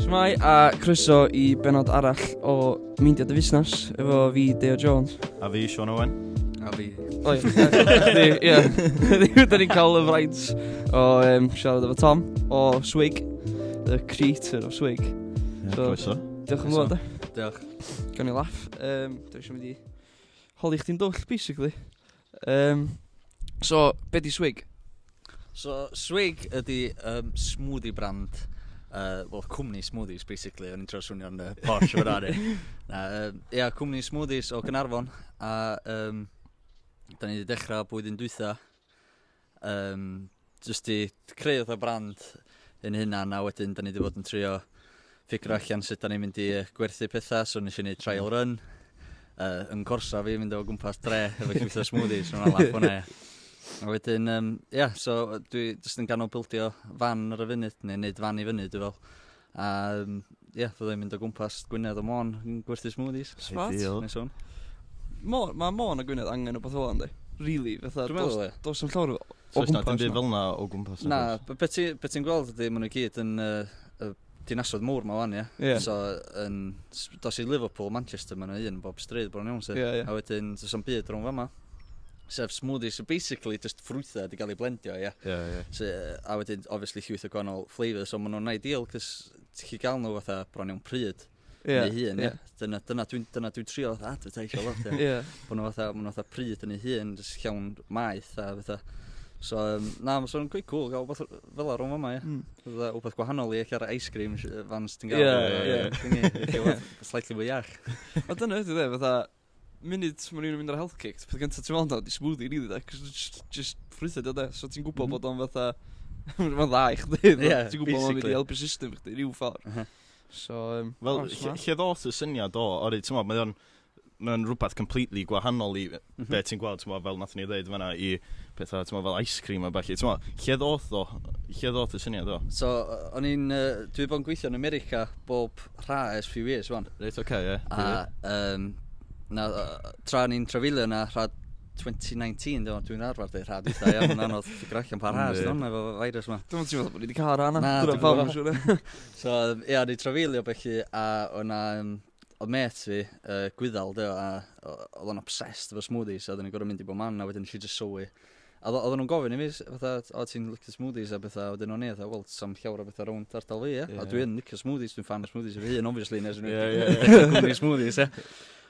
Shwmae a croeso i benod arall o Meindio dy Fusnes efo fi, Deo Jones. A fi, Sean Owen. A fi. O ie, chdi, ie. Heddiw da ni'n cael y fraint o siarad efo Tom o Swig, the creator of Swig. Yeah, So- croeso. Diolch am ddod. Diolch. Gawn ni laff. Dwi eisiau mynd i holi chdi'n dwll, basically. So, be di Swig? So, Swig ydy smoothie brand, well, cwmni smoothies, basically. O'n i'n trio swnio'n posh fyna ni. Na, ia, cwmni smoothies o Gaernarfon. A da ni wedi dechrau blwyddyn dwytha. Just i creu fatha brand yn hunan, a wedyn da ni wedi bod yn trio ffigur allan sut da ni'n mynd i gwerthu pethau, so nes i wneud trial run. Yn Corsa fi, mynd o gwmpas dre efo llwyth o smoothies, so hwnna'n laff hwnna, ie. A wedyn, ia, so dwi jyst yn ganol bildio fan ar y funud, neu neud fan i fyny, dwi fel. A, ia, fyddai'n mynd o gwmpas Gwynedd o Môn yn gwerthu smoothies. Smart. Ideal. Nice one. Mae Môn a Gwynedd angen o beth fel yndi? Really, fatha, Dwi'n meddwl, ie. dos am llawer o So, oes na gwmpas dim byd na. fel na o gwmpas. Na, be ti'n gweld ydy, maen nhw gyd yn y dinasoedd mawr ma wan, ie. Ie. So, dos i Liverpool, Manchester, maen nhw un bob stryd bron iawn, Ie, ie. A wedyn, does 'am byd rhwng fama. Sef smoothies, so basically just ffrwythau wedi cael ei blendio, ie. Ie, ie. So, a wedyn, obviously, llwyth o gwahanol flavours, so maen nhw'n ideal, cos ti'n gallu gael nhw fatha bron iawn pryd. Yn ei hun, ie. Dyna dwi'n trio fatha advertisio lot, ie. Bod nhw fatha, ma' nhw fatha pryd yn ei hun, just llawn maeth a fatha. So, na, ma' swnio'n quite cool gael wbath fel ar rhwng fama, ie. Fatha wbath gwahanol i eich ar ice cream vans ti'n gael. Ie, Thingy, lle wbath slightly fwy iach. O dyna ydy de, fatha, munud mae rhywun yn mynd ar health kick, peth gyntaf ti'n meddwl amdano, di smoothie, really, de, cos just ffrwythau di o, de, so ti'n gwybod bod o'n fatha, mae'n dda i chdi, ti'n gwybod mae'n mynd i helpu'r system chdi, ryw ffordd. So, Wel, o, smart. lle ddoth y syniad o, ori, ti'n mo, mae o'n rhywbeth completely gwahanol i be ti'n gweld, ti'n mo, fel nath ni ddeud fan'na, i pethau, ti'n mo, fel ice cream a ballu, ti'n mo, lle ddoth o, lle ddoth y syniad o? So, o'n i'n, dwi wedi bod yn gweithio yn America bob rha ers few years, wan. Reit, oce, ie. A, na, tra o'n i'n trafeilio yna, rha 2019, dwi'n arfer dweud rha dwytha, ia, mae'n anodd ffigur allan pa rha, sydd hwnna efo virus ma. Dwi'n meddwl bod ni wedi cael rhan Na, Dyna dwi'n pam, gwbod. siŵr. So, ia, o'n i'n trafeilio felly, a o'na, oedd mêt fi, Gwyddal, dio, a oedd o'n obsessed efo smoothies, a oedden ni'n gorfod mynd i bob man, a wedyn nes i just sylwi. A oedden nhw'n gofyn i mi, fatha, "O, ti'n licio smoothies?" a bethau, a wedyn o'n i, fatha, "Wel, sam llawer o bethau rownd ardal fi, ie." A dwi yn licio smoothies, dwi'n fan o smoothies efo hun, obviously, nes o'n Ie, ie, ie. cwmni smoothies, ie.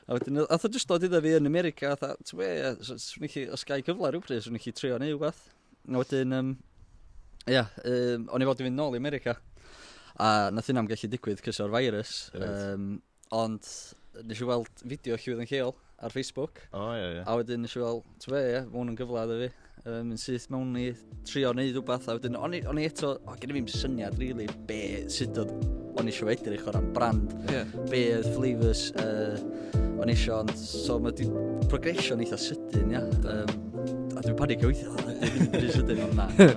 A wedyn, ath o just dod iddo fi yn America, fatha, ti'n be, ie, swn i chi, os gai cyfle rhywbryd, swn i chi trio neu wbath. A wedyn, ia, o'n i fod i fynd nôl i America. A nath hynna'm gallu digwydd cys o'r virus. Ond nes i weld fideo Llywydd yn Lleol ar Facebook. O, ie, ie. A wedyn nes i weld, ti'n be, ie, ma' hwn yn gyfle iddo fi. Yn syth mewn i trio neud rhywbeth, a wedyn o'n i eto, o, gen i fi'm syniad, really, be, sut oedd o'n i eisiau edrych o ran brand, be oedd flavours o'n i eisiau, ond so mae di progression eitha sydyn, ia. A dwi'n panic weithio, dwi'n rhy sydyn, ond na, na.